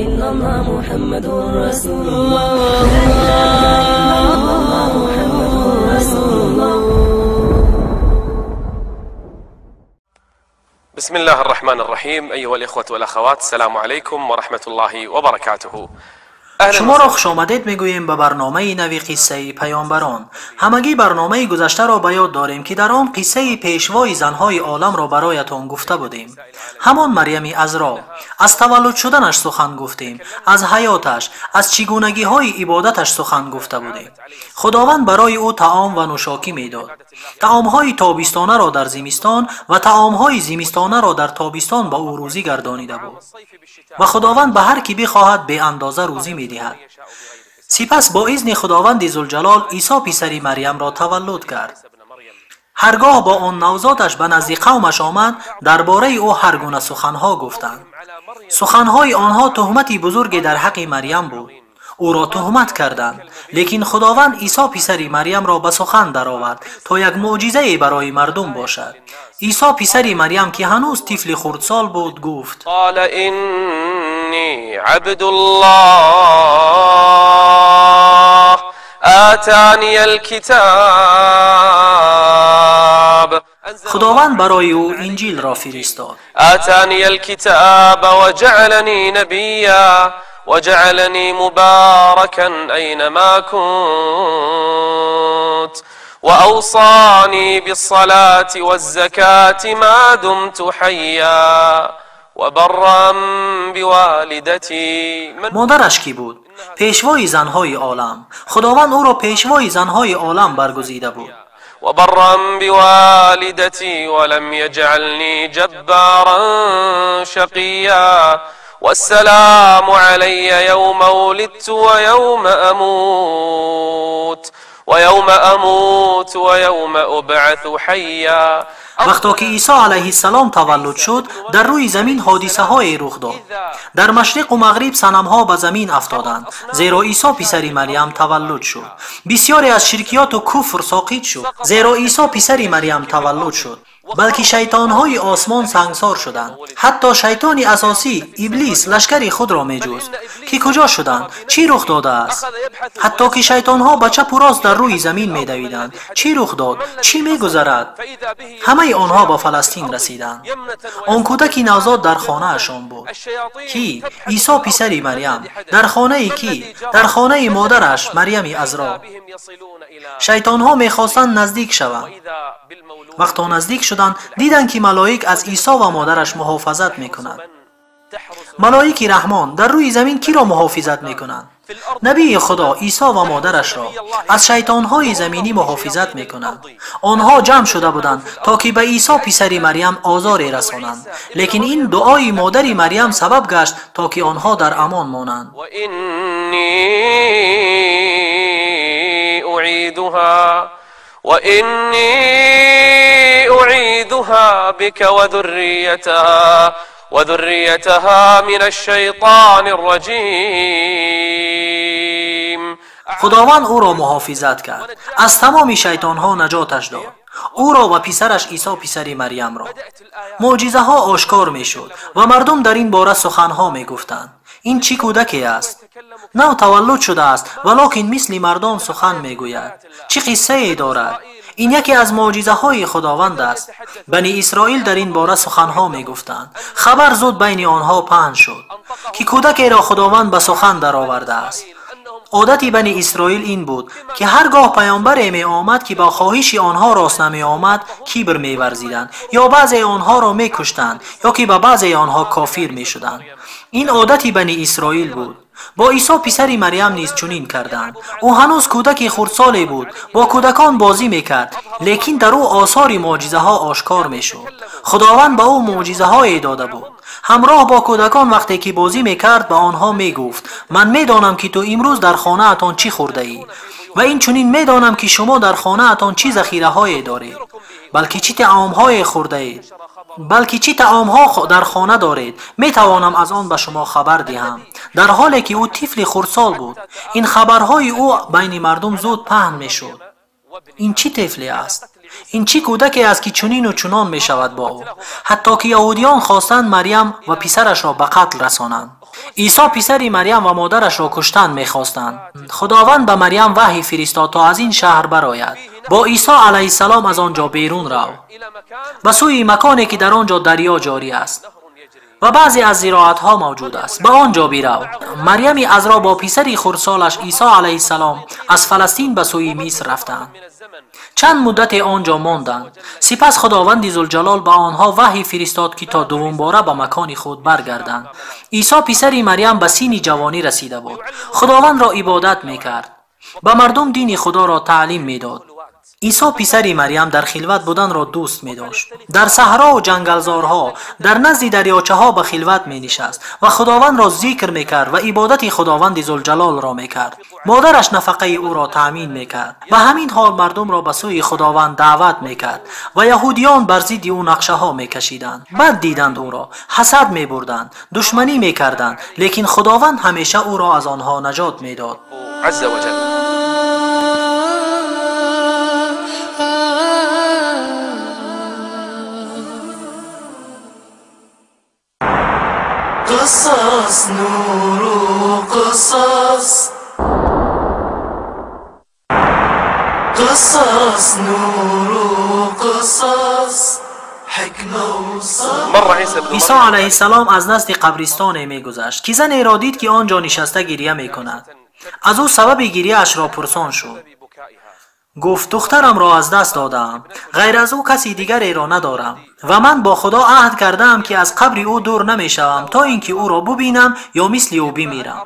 إلا الله محمد رسول الله لا إله إلا الله محمد رسول الله. بسم الله الرحمن الرحيم. أيها الإخوة والأخوات، السلام عليكم ورحمة الله وبركاته. Шуморо хушомадед мегӯем ба барномаи нави қиссаи паёмбарон. Ҳамагӣ барномаи гузаштаро ба ёд дорем, ки дар он қиссаи пешвои занҳои оламро бароятон гуфта будем. Ҳамон Марьями Азро. Аз таваллуд шуданаш сухан гуфтем, аз ҳаёташ, аз чӣ гунагиҳои ибодаташ сухан гуфта будем. Худованд барои ӯ таом ва нӯшокӣ медод. Таомҳои тобистонаро дар зимистон ва таомҳои зимистонаро дар тобистон ба ӯ рӯзӣ гардонида буд. Ва Худованд ба ҳар кӣ бихоҳад беандоза рӯзӣ медиҳад. Сипас бо изни Худованди Зулҷалол Исо писари Марьямро таваллуд кард. Ҳаргоҳ бо он навзодаш ба назди қавмаш омад, дар бораи ӯ ҳар гуна суханҳо гуфтанд. Суханҳои онҳо туҳмати бузурге дар ҳаққи Марьям буд. Ӯро туҳмат карданд, лекин Худованд Исо писари Марьямро ба сухан даровард, то як мӯъҷизае барои мардум бошад. Исо писари Марьям, ки ҳанӯз тифли хурдсол буд, гуфт: قال إني عبد الله آتاني الكتاب. Худованд барои ӯ Инҷилро фиристод. آتاني الكتاب وجعلني نبيا وجعلني مباركا أينما كنت وأوصاني بالصلاة والزكاة ما دمت حيا وبرا بوالدتي من Модараш кӣ буд? Пешвои занҳои олам. Худованд ӯро пешвои занҳои олам баргузида буд. وبرا بوالدتي ولم يجعلني جبارا شقيا والسلام علي يوم ولدت ويوم أموت ويوم أموت ويوم أبعث حيا. Вақто ки Исо алайҳиссалом таваллуд шуд, дар рӯи замин ҳодисаҳое рух дод. Дар машриқу мағриб санамҳо ба замин афтоданд, зеро Исо писари Марьям таваллуд шуд. Бисёре аз ширкиёту куфр соқит шуд, зеро Исо писари Марьям таваллуд шуд. Балки шайтонҳои осмон сангсор шуданд. Ҳатто шайтони асосӣ Иблис лашкари худро меҷуст. Ки куҷо шуданд? Чӣ рух додааст? Ҳатто ки шайтонҳо ба чапу рост дар рӯи замин медавиданд. Чӣ рух дод? Чӣ мегузарад? Ҳамаи онҳо ба Фаластин расиданд. Он кӯдаки навзод дар хонаашон буд. Кӣ? Исо писари Марьям. Дар хонаи кӣ? Дар хонаи модараш Марьями Азро. Шайтонҳо мехостанд наздик шаванд. Вақто наздик шуданд, диданд, ки малоик аз Исо ва модараш муҳофазат мекунад. Малоики Раҳмон дар рӯи замин киро муҳофизат мекунанд? Набии Худо Исо ва модарашро аз шайтонҳои заминӣ муҳофизат мекунанд. Онҳо ҷамъ шуда буданд, то ки ба Исо писари Марьям озоре расонанд, лекин ин дуои модари Марьям сабаб гашт, то ки онҳо дар амон монанд. وإني أعيدها وإني أعيذها بك وذريتها من الشيطان الرجيم. Худованд ӯро муҳофизат кард, аз тамоми шайтонҳо наҷоташ дод, ӯро ва писараш Исо писари Марьямро. Мӯъҷизаҳо ошкор мешуд ва мардум дар ин бора суханҳо мегуфтанд: ин чӣ кӯдаке аст? Нав таваллуд шудааст, валокин мисли мардон сухан мегӯяд. Чӣ қиссае дорад? Ин яке аз мӯъҷизаҳои Худованд аст. Бани Исроил дар ин бора суханҳо мегуфтанд. Хабар зуд байни онҳо паҳн шуд, ки кӯдакеро Худованд ба сухан даровардааст. Одати Бани Исроил ин буд, ки ҳар гоҳ паёмбаре меомад, ки ба хоҳиши онҳо рост намеомад, кибр меварзиданд ё баъзеи онҳоро мекуштанд, ё ки ба баъзеи онҳо кофир мешуданд. Ин одати Бани Исроил буд. Бо Исо писари Марьям низ чунин карданд. Ӯ ҳанӯз кӯдаки хурдсоле буд, бо кӯдакон бозӣ мекард, лекин дар ӯ осори мӯъҷизаҳо ошкор мешуд. Худованд ба ӯ мӯъҷизаҳое дода буд. Ҳамроҳ бо кӯдакон вақте ки бозӣ мекард, ба онҳо мегуфт: ман медонам, ки ту имрӯз дар хонаатон чӣ хӯрдаӣ, ва инчунин медонам, ки шумо дар хонаатон чӣ захираҳое доред, балки чӣ таомҳое хӯрдаед, балки чӣ таомҳо дар хона доред, метавонам аз он ба шумо хабар диҳам. Дар ҳоле ки ӯ тифли хурдсол буд, ин хабарҳои ӯ байни мардум зуд паҳн мешуд. Ин чӣ тифле аст? Ин чӣ кӯдаке аст, ки чунину чунон мешавад бо ӯ? Ҳатто ки яҳудиён хостанд Марьям ва писарашро ба қатл расонанд. Исо писари Марьям ва модарашро куштан мехостанд. Худованд ба Марьям ваҳй фиристод, то аз ин шаҳр барояд. Бо Исо алайҳиссалом аз он ҷо берун рав, ба сӯи маконе ки дар он ҷо дарё ҷорӣ аст ва баъзе аз зироатҳо мавҷуд аст, ба он ҷо бирав. Марьями азро бо писари хурдсолаш Исо алайҳиссалом аз Фаластин ба сӯи Миср рафтанд. Чанд муддате он ҷо монданд. Сипас Худованди Зулҷалол ба онҳо ваҳй фиристод, ки то дуввумбора ба макони худ баргарданд. Исо писари Марьям ба синни ҷавонӣ расида буд. Худовандро ибодат мекард, ба мардум дини Худоро таълим медод. Исо писари Марьям дар хилват буданро дӯст медошт. Дар саҳрову ҷангалзорҳо, дар назди дарёчаҳо ба хилват менишаст ва Худовандро зикр мекард ва ибодати Худованди Зулҷалолро мекард. Модараш нафақаи ӯро таъмин мекард. Ба ҳамин ҳол мардумро ба сӯи Худованд даъват мекард ва яҳудиён бар зидди ӯ нақшаҳо мекашиданд. Бад диданд ӯро, ҳасад мебурданд, душманӣ мекарданд, лекин Худованд ҳамеша ӯро аз онҳо наҷот медод. قصص نور قصص قصص نور قصص حکمة وصبر. عیسی علیه السلام از نزد قبرستان میگذشت که زنی را دید که آنجا نشسته گریه میکند. از او سبب گریه اش را پرسان شد. گفت دخترم را از دست دادم، غیر از او کسی دیگری را ندارم و من با خدا عهد کردم که از قبر او دور نمیشوم تا اینکه او را ببینم یا مثل او بمیرم.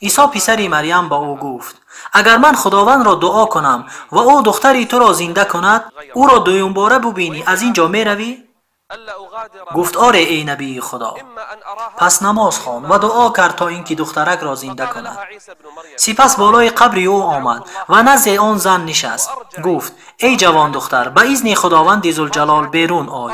عیسی پسر مریم با او گفت اگر من خداوند را دعا کنم و او دختری تو را زنده کند، او را دویم باره ببینی، از اینجا میروی؟ گفت آره ای نبی خدا. پس نماز خواند و دعا کرد تا اینکه دخترک را زنده کند. سپس بالای قبر او آمد و نزد آن زن نشست. گفت ای جوان دختر، به اذن خداوند ذوالجلال بیرون آی.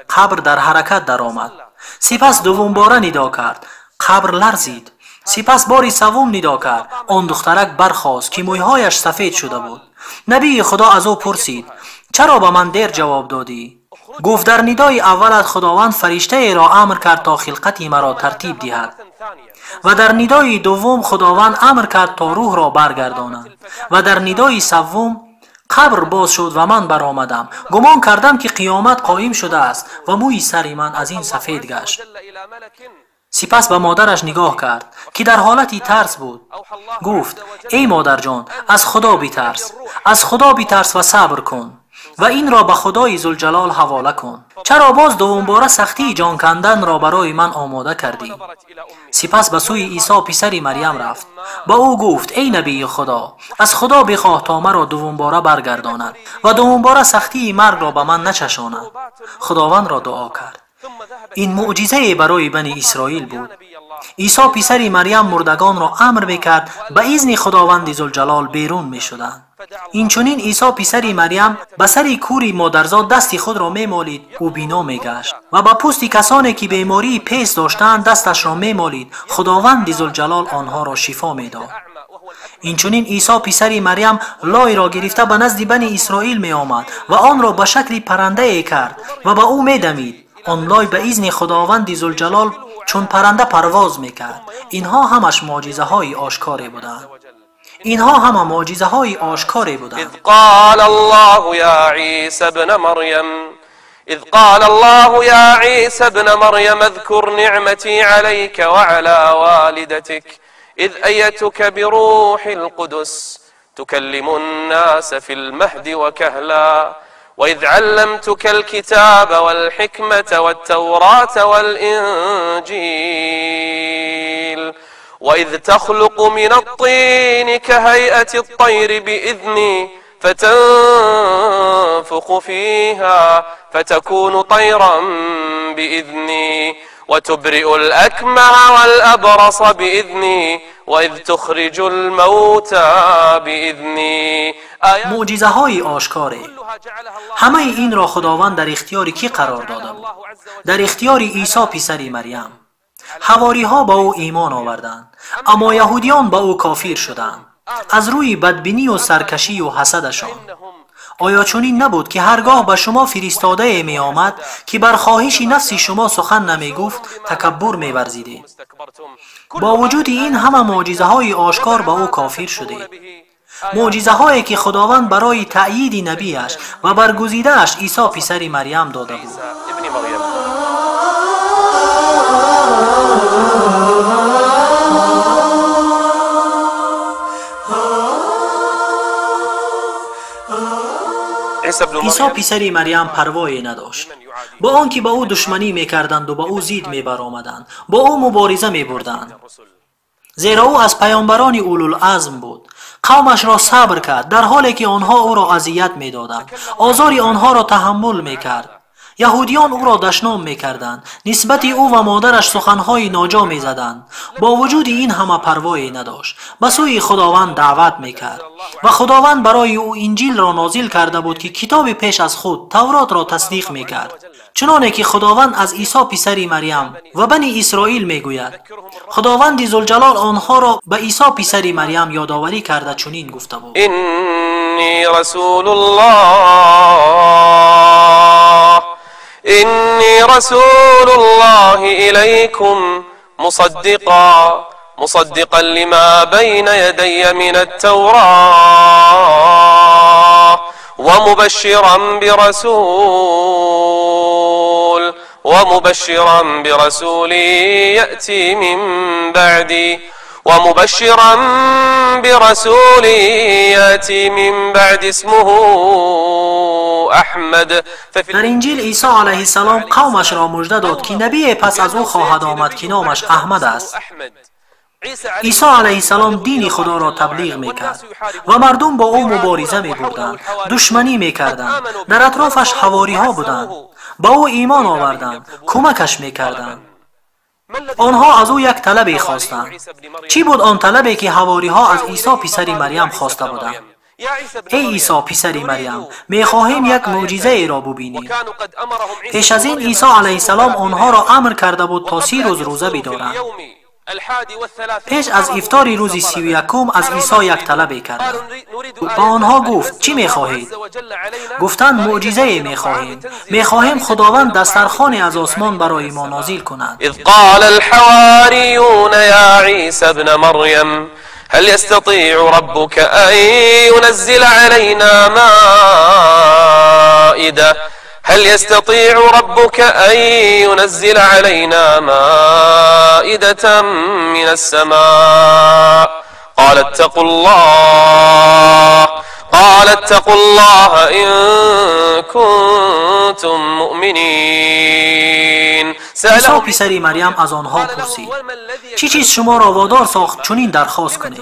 قبر در حرکت درآمد. سپس دوم باره ندا کرد. قبر لرزید. سپس باری سوم ندا کرد. آن دخترک برخاست که مویهایش سفید شده بود. نبی خدا از او پرسید چرا به من دیر جواب دادی؟ گفت در ندای اولت خداوند فرشته ای را امر کرد تا خلقت مرا ترتیب دهد و در ندای دوم خداوند امر کرد تا روح را برگرداند و در ندای سوم قبر باز شد و من برآمدم. گمان کردم که قیامت قایم شده است و موی سر من از این سفید گشت. سپس به مادرش نگاه کرد که در حالتی ترس بود. گفت ای مادر جان، از خدا بترس، از خدا بترس و صبر کن و این را به خدای ذوالجلال حواله کن. چرا باز دوم باره سختی جان کندن را برای من آماده کردی؟ سپس به سوی عیسی پسر مریم رفت. با او گفت ای نبی خدا، از خدا بخواه تا مرا دوم باره برگرداند و دوم باره سختی مرگ را به من نچشاند. خداوند را دعا کرد. این معجزه برای بنی اسرائیل بود. عیسی پسر مریم مردگان را امر میکرد به اذن خداوند ذوالجلال بیرون میشدند. اینچنین عیسی پسر مریم به سر کوری مادرزاد دست خود را میمالید، او بینا میگشت و به پوست کسانی که بیماری پیس داشتند دستش را میمالید. خداوند ذوالجلال آنها را شفا میداد. اینچنین عیسی پسر مریم لای را گرفته به نزد بنی اسرائیل می آمد و آن را به شکل پرنده کرد و به او میدمید. آن لای به اذن خداوند ذوالجلال چون پرنده پرواز میکرد. اینها همش معجزه های آشکاری بودند. اینها همه معجزه های آشکاری بودند. اذ قال الله یا عیسی ابن مریم اذ قال الله یا عیسی ابن مریم اذكر نعمتی عليك وعلى والدتك اذ ایتك بروح القدس تكلم الناس في المهد وكهلا وإذ علمتك الكتاب والحكمة والتوراة والإنجيل وإذ تخلق من الطين كهيئة الطير بإذني فتنفخ فيها فتكون طيرا بإذني وتبرئ الأكمه والأبرص بإذني وإذ تخرج الموتى بإذني. معجزه های آشکاره. همه این را خداوند در اختیار کی قرار داده بود؟ در اختیار عیسی پسر مریم. حواری ها با او ایمان آوردند، اما یهودیان با او کافر شدند از روی بدبینی و سرکشی و حسدشان. Оё чунин набуд ки ҳаргоҳ ба шумо фиристодае меомад ки бар хоҳиши нафси шумо сухан намегуфт, такаббур меварзидед? Бо вуҷуди ин ҳама мӯъҷизаҳои ошкор ба ӯ кофир шудед. Мӯъҷизаҳое ки Худованд барои таъйиди набиаш ва баргузидааш Исо писари Марьям дода буд. Исо писари Марьям парвое надошт. Бо он ки ба ӯ душманӣ мекарданду ба ӯ зид мебаромаданд, бо ӯ мубориза мебурданд. Зеро ӯ аз паёмбарони улулазм буд. Қавмашро сабр кард, дар ҳоле ки онҳо ӯро азият медоданд, озори онҳоро таҳаммул мекард. Яҳудиён ӯро дашном мекарданд, нисбати ӯ ва модараш суханҳои ноҷо мезаданд. Бо вуҷуди ин ҳама парвое надошт, ба сӯи Худованд даъват мекард ва Худованд барои ӯ Инҷилро нозил карда буд, ки китоби пеш аз худ Тавротро тасдиқ мекард. Чуноне ки Худованд аз Исо писари Марьям ва бани Исроил мегӯяд, Худованди Зулҷалол онҳоро ба Исо писари Марьям ёдоварӣ карда чунин гуфта буд: инни расулуллоҳ, إني رسول الله إليكم مصدقا لما بين يدي من التوراة ومبشرا برسول يأتي من بعدي ومبشرا برسول يأتي من بعد اسمه أحمد. در انجیل عیسی علیه السلام قومش را مژده داد که نبی پس از او خواهد آمد که نامش احمد است. عیسی علیه السلام دین خدا را تبلیغ میکرد و مردم با او مبارزه میبردند، دشمنی میکردند، در اطرافش حواری ها بودند، با او ایمان آوردند، کمکش میکردند. آنها از او یک طلبی خواستند. چی بود آن طلبی که حواری ها از عیسی پسر مریم خواسته بودند؟ ای عیسی پسر مریم، میخواهیم یک معجزه ای را ببینیم. پیش از این عیسی علیه السلام آنها را امر کرده بود تا 30 روز روزه بدارند. پیش از افطار روز 31 از عیسی یک طلبی کردند. با آنها گفت چی میخواهید؟ گفتند معجزه ای میخواهیم، میخواهیم خداوند دسترخوانی از آسمان برای ما نازل کند. اذ قال الحواریون یا عیسی ابن مریم هل يستطيع ربك أن ينزل علينا مائدة هل يستطيع ربك أن ينزل علينا مائدة من السماء قال اتقوا الله قال اتقوا الله إن كنتم مؤمنين. عیسی پسر مریم از آنها پرسید چی چیز شما را وادار ساخت چنین درخواست کنید؟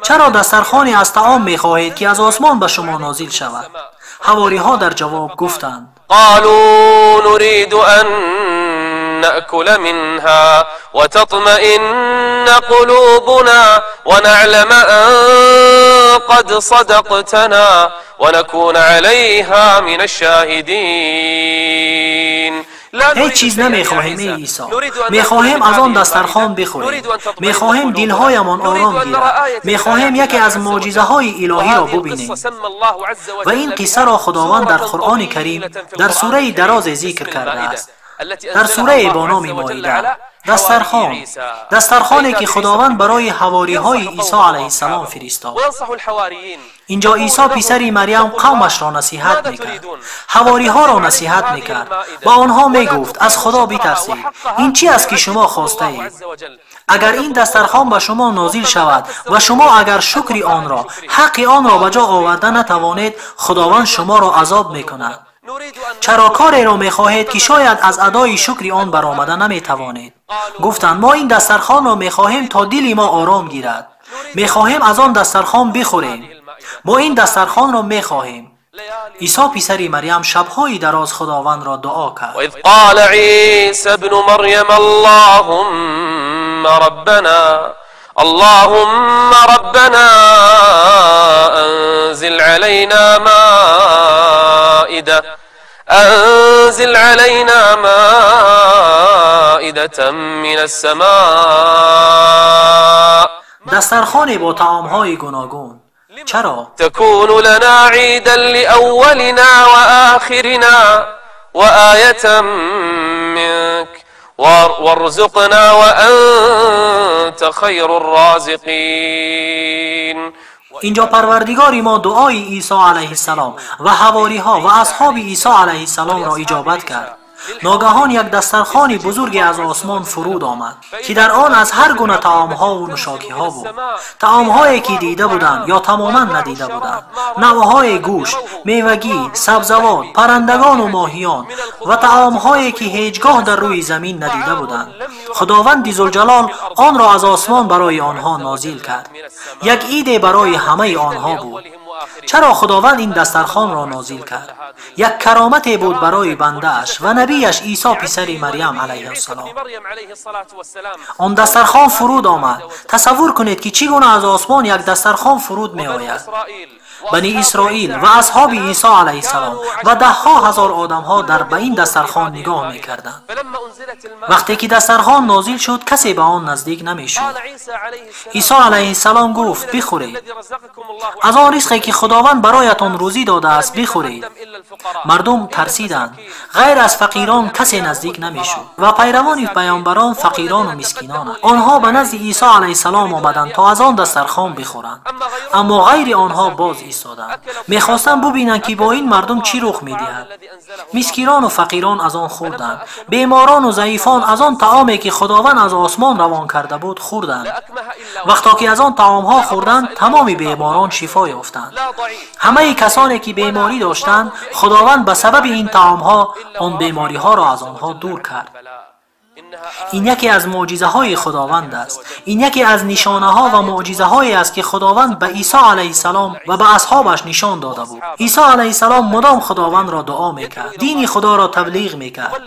چرا دسترخوانی از طعام میخواهید که از آسمان به شما نازل شود؟ حواری ها در جواب گفتند قالوا نريد أن نأكل منها وتطمئن قلوبنا ونعلم أن قد صدقتنا ونكون عليها من الشاهدين. هیچ چیز نمیخواهیم ای عیسی، میخواهیم از آن دسترخوان بخوریم، میخواهیم دلهایمان آرام گیرد، میخواهیم یکی از معجزه های الهی را ببینیم. و این قصه را خداوند در قرآن کریم در سوره دراز ذکر کرده است، در سوره با نام مائده. دسترخوان، دسترخوانی که خداوند برای حواری های عیسی علیه السلام فرستاد. اینجا عیسی پسر مریم قومش را نصیحت میکرد، حواری ها را نصیحت میکرد، با آنها میگفت از خدا بترسید، این چی است که شما خواسته اید؟ اگر این دسترخوان به شما نازل شود و شما اگر شکر آن را، حق آن را به جا آورده نتوانید، خداوند شما را عذاب میکند. چرا کاری را میخواهید که شاید از ادای شکر آن برآمده نمیتوانید؟ گفتند ما این دسترخوان را میخواهیم تا دل ما آرام گیرد، میخواهیم از آن دسترخوان بخوریم، ما این دسترخوان را میخواهیم. عیسی پسر مریم شبهای دراز خداوند را دعا کرد. و اذ قال عیسی ابن مریم اللهم ربنا اللهم ربنا انزل علينا مائدة انزل علينا مائدة من السماء. دسترخوانی با طعامهای گوناگون. چرا؟ تكون لنا عيدا لأولنا وآخرنا وآية منك وارزقنا وأنت خير الرازقين. اینجا پروردگار ما دعای عیسی علیه السلام و حواری ها و اصحاب عیسی علیه السلام را اجابت کرد. ناگهان یک دسترخوان بزرگی از آسمان فرود آمد که در آن از هر گونه طعامها و نوشاکی‌ها بود، طعامهایی که دیده بودند یا تماما ندیده بودند، نوعهای گوشت، میوگی، سبزوات، پرندگان و ماهیان و طعامهایی که هیچگاه در روی زمین ندیده بودند. خداوند ذوالجلال آن را از آسمان برای آنها نازل کرد. یک عید برای همه آنها بود. چرا خداوند این دسترخوان را نازل کرد؟ یک کرامت بود برای بنده‌اش و نبیش عیسی پسر مریم علیه السلام. آن دسترخوان فرود آمد. تصور کنید که چگونه از آسمان یک دسترخوان فرود می آید. بنی اسرائیل و اصحاب عیسی علیه السلام و ده ها هزار آدم ها در به این دسترخوان نگاه می کردند. وقتی که دسترخوان نازل شد کسی به آن نزدیک نمی شد. عیسی علیه السلام گفت بخورید از آن رزقی که خداوند برایتان روزی داده است بخورید. مردم ترسیدند. غیر از فقیران کسی نزدیک نمی شد و پیروان پیامبران فقیران و مسکینان. آنها به نزد عیسی علیه السلام آمدند تا از آن دسترخوان بخورند، اما غیر آنها باز ایستادند. میخواستند ببینند که با این مردم چی رخ میدهد. مسکینان و فقیران از آن خوردند. بیماران و ضعیفان از آن طعامی که خداوند از آسمان روان کرده بود خوردند. وقتی که از آن طعامها خوردند تمام بیماران شفا یافتند. همه کسانی که بیماری داشتند خداوند به سبب این طعامها آن بیماری ها را از آنها دور کرد. این یکی از معجزه های خداوند است. این یکی از نشانه ها و معجزه هایی است که خداوند به عیسی علیه السلام و به اصحابش نشان داده بود. عیسی علیه السلام مدام خداوند را دعا میکرد، دین خدا را تبلیغ میکرد.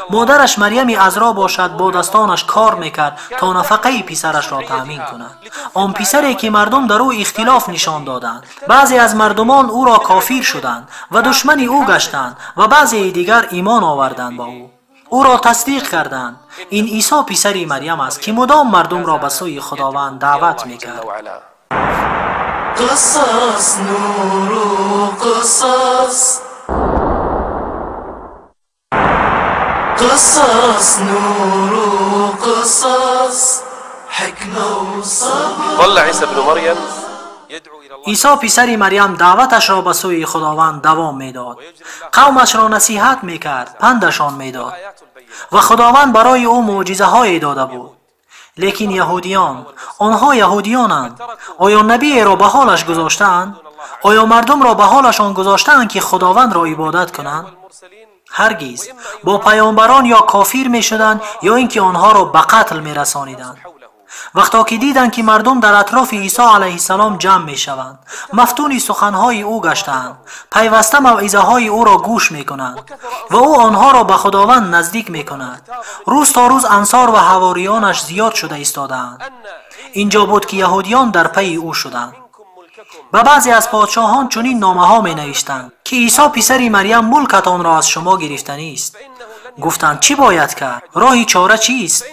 مادرش مریم عذرا باشد با دستانش کار میکرد تا نفقه پسرش را تأمین کند. آن پسری که مردم در او اختلاف نشان دادند، بعضی از مردمان او را کافر شدند و دشمن او گشتند و بعضی دیگر ایمان آوردند به او، او را تصدیق کردند. این عیسی پسر مریم است که مدام مردم را به سوی خداوند دعوت میکرد. قصص نور و قصص، قصص نور و قصص، حکمه و صبر. ظل عیسی بن مریم عیسی پسر مریم دعوتش را به سوی خداوند دوام میداد. قومش را نصیحت میکرد، پندشان میداد و خداوند برای او معجزه های داده بود. لیکن یهودیان، آنها یهودیانند، آیا نبی را به حالش گذاشتند؟ آیا مردم را به حالشان گذاشتند که خداوند را عبادت کنند؟ هرگز. با پیامبران یا کافر میشدند یا اینکه آنها را به قتل میرسانیدند. وقتا که دیدند که مردم در اطراف عیسی علیه السلام جمع می شوند، مفتون سخنهای او گشتند، پیوسته موعظه های او را گوش می کنند و او آنها را به خداوند نزدیک می کند. روز تا روز انصار و حواریانش زیاد شده ایستادند. اینجا بود که یهودیان در پی او شدند. به بعضی از پادشاهان چنین نامه ها می نوشتند که عیسی پسر مریم ملکتان را از شما گرفتنی است. گفتند چی باید کرد؟ راه چاره چیست؟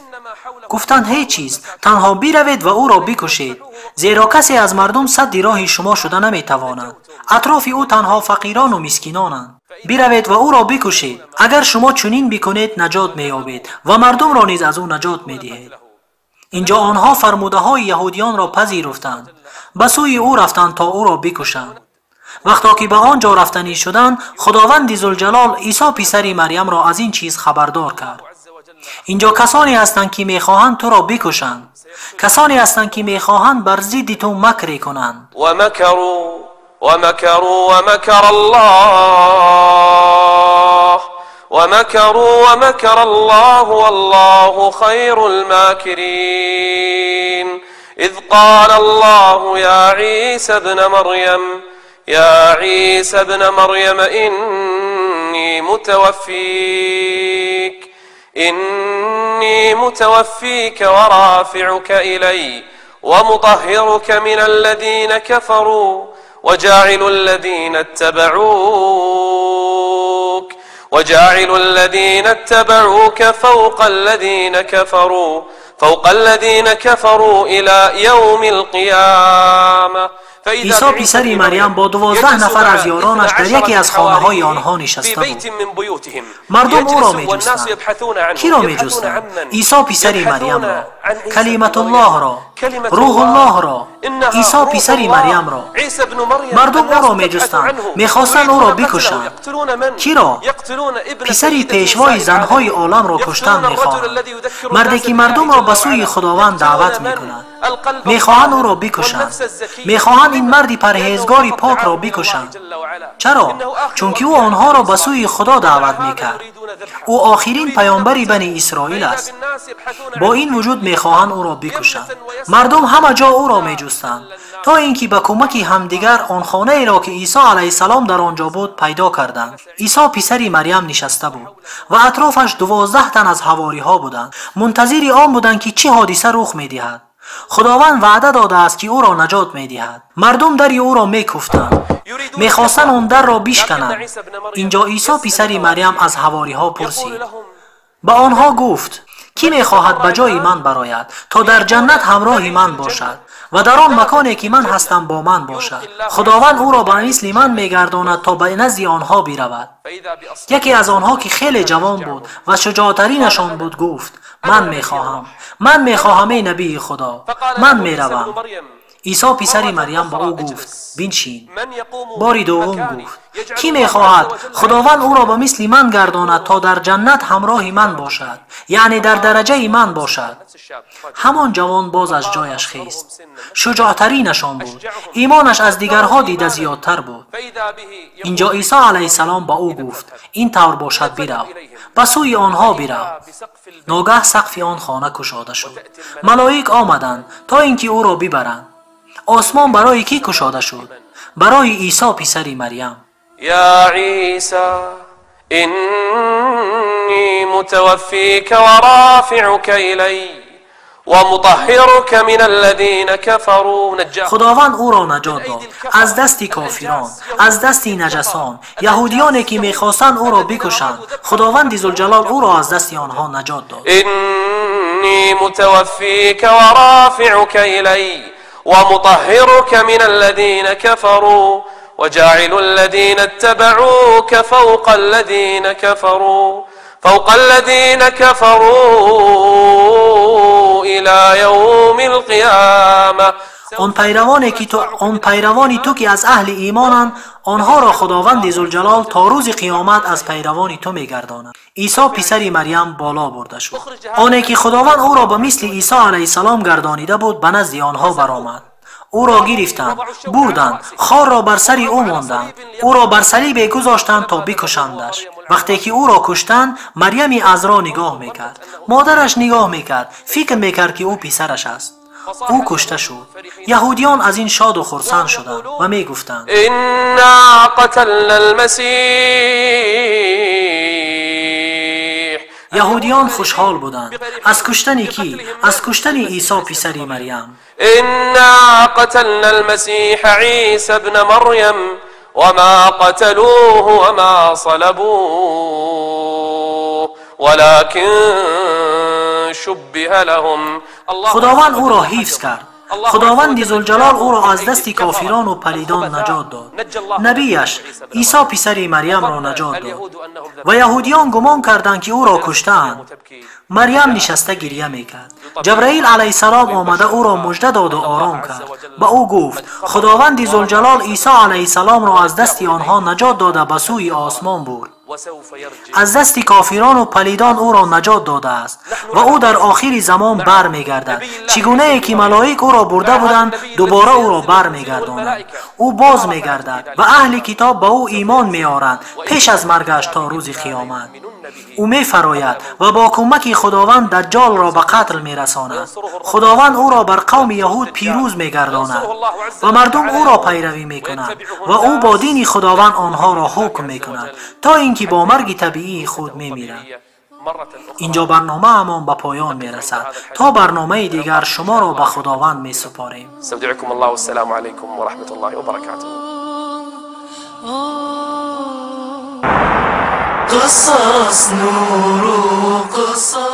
گفتند هیچ چیز، تنها بروید و او را بکشید، زیرا کسی از مردم سد راه شما شده نمیتواند. اطراف او تنها فقیران و مسکینانند. بروید و او را بکشید. اگر شما چنین بکنید نجات مییابید و مردم را نیز از او نجات میدهید. اینجا آنها فرموده های یهودیان را پذیرفتند، به سوی او رفتند تا او را بکشند. وقتا که به آنجا رفتنی شدند، خداوند ذوالجلال عیسی پسر مریم را از این چیز خبردار کرد. اینجا کسانی هستند که میخواهند تو را بکشند، کسانی هستند که میخواهند بر ضد تو مکر کنند. ومکروا ومکروا ومکر الله ومکروا ومکر الله والله خیر الماکرین. اذ قال الله یا عیسی ابن مریم یا عیسی ابن مریم إني متوفيك ورافعك إلي ومطهرك من الذين كفروا وجاعل الذين اتبعوك فوق الذين كفروا إلى يوم القيامة. Исо писари Марьям бо 12 нафар аз ёронаш дар яке аз хонаҳои онҳо нишаста буд. Мардум ӯро меҷустанд. Киро меҷустанд? Исо писари Марьямро, Калиматуллоҳро, Рӯҳуллоҳро, Исо писари Марьямро. Мардум ӯро меҷустанд, мехостанд ӯро бикушанд. Киро? Писари пешвои занҳои оламро куштан мехоҳанд. Марде ки мардумро ба сӯи Худованд даъват мекунад. Мехоҳанд ӯро бикушанд. Мехоҳанд ин марди парҳезгори покро бикушанд. Чаро? Чунки ӯ онҳоро ба сӯи Худо даъват мекард. Ӯ охирин паёмбари бани Исроил аст. Бо ин вуҷуд мехоҳанд ӯро бикушанд. Мардум ҳама ҷо ӯро меҷустанд, то ин ки ба кӯмаки ҳамдигар он хонаеро ки Исо алайҳиссалом дар он ҷо буд пайдо карданд. Исо писари Марьям нишаста буд ва атрофаш 12 тан аз ҳавориҳо буданд. Мунтазири он буданд ки чӣ ҳодиса рух медиҳад. Худованд ваъда додааст ки ӯро наҷот медиҳад. Мардум дари ӯро мекуфтанд, мехостанд он дарро бишкананд. Инҷо Исо писари Марьям аз ҳавориҳо пурсид. Ба онҳо гуфт: кӣ мехоҳад ба ҷои ман барояд, то дар ҷаннат ҳамроҳи ман бошад ва дар он маконе ки ман ҳастам бо ман бошад? Худованд ӯро ба мисли ман мегардонад то ба назди онҳо биравад. Яке аз онҳо ки хеле ҷавон буд ва шуҷоътаринашон буд гуфт: ман мехоҳам, ман мехоҳам, эй набии Худо, ман меравам. Исо писари Марьям ба ӯ гуфт: биншин. Бори дуввум гуфт: кӣ мехоҳад Худованд ӯро ба мисли ман гардонад то дар ҷаннат ҳамроҳи ман бошад, яъне дар дараҷаи ман бошад? Ҳамон ҷавон боз аз ҷояш хест. Шуҷоътаринашон буд. Имонаш аз дигарҳо дида зиёдтар буд. Инҷо Исо алайҳиссалом ба ӯ гуфт: ин тавр бошад, бирав, ба сӯи онҳо бирав. Ногаҳ сақфи он хона кушода шуд. Малоик омаданд то ин ки ӯро бибаранд. Осмон барои кӣ кушода шуд? Барои Исо писари Марьям. Я Исо, инни мутаваффика ва рафиъука илай ва мутаҳҳирука мин аллазина кафару. Худованд ӯро наҷот дод аз дасти кофирон, аз дасти наҷасон, яҳудиёне ки мехостанд ӯро бикушанд. Худованди Зулҷалол ӯро аз дасти онҳо наҷот дод. Инни мутаваффика ва рафиъука илай ومطهرك من الذين كفروا وجاعل الذين اتبعوك فوق الذين كفروا فوق الذين كفروا إلى يوم القيامة. Он пайравони ту ки аз аҳли имонанд, онҳоро Худованди Зулҷалол то рӯзи қиёмат аз пайравони ту мегардонад. Исо писари Марьям боло бурда шуд. Оне ки Худованд ӯро ба мисли Исо алайҳиссалом гардонида буд, ба назди онҳо баромад. Ӯро гирифтанд, бурданд, хорро бар сари ӯ монданд, ӯро бар салибе гузоштанд то бикушандаш. Вақте ки ӯро куштанд, Марьями Азро нигоҳ мекард. Модараш нигоҳ мекард, фикр мекард ки ӯ писараш аст. Ӯ кушта шуд. Яҳудиён аз ин шоду хурсанд шуданд ва мегуфтанд: инна қатална алмасиҳ. Яҳудиён хушҳол буданд аз куштани кӣ? Аз куштани Исо писари Марьям. инна қатална алмасиҳ Исо ибн Марьям ва ма қаталуҳу ва ма салабуҳу валакин шуббиҳа лаҳум. Худованд ӯро ҳифз кард. Худованди Зулҷалол ӯро аз дасти кофирону палидон наҷот дод. Набияш Исо писари Марьямро наҷот дод ва яҳудиён гумон карданд ки ӯро куштаанд. Марьям нишаста гиря мекард. Ҷабраил алайҳиссалом омада ӯро мужда доду ором кард. Ба ӯ гуфт: Худованди Зулҷалол Исо алайҳиссаломро аз дасти онҳо наҷот дода ба сӯи осмон бурд. Аз дасти кофирону палидон ӯро наҷот додааст ва ӯ дар охири замон бармегардад. Чӣ гунае ки малоик ӯро бурда буданд, дубора ӯро бармегардонанд. Ӯ боз мегардад ва аҳли китоб ба ӯ имон меоранд пеш аз маргаш то рӯзи қиёмат. Ӯ мефарояд ва бо кӯмаки Худованд Даҷҷолро ба қатл мерасонад. Худованд ӯро бар қавми яҳуд пирӯз мегардонад ва мардум ӯро пайравӣ мекунанд ва ӯ бо дини Худованд онҳоро ҳукм мекунад то ин ки бо марги табиии худ мемиранд. Инҷо барномаамон ба поён мерасад. То барномаи дигар шуморо ба Худованд месупорем. استودعكم الله والسلام عليكم ورحمة الله وبركاته. قصص نور قصص.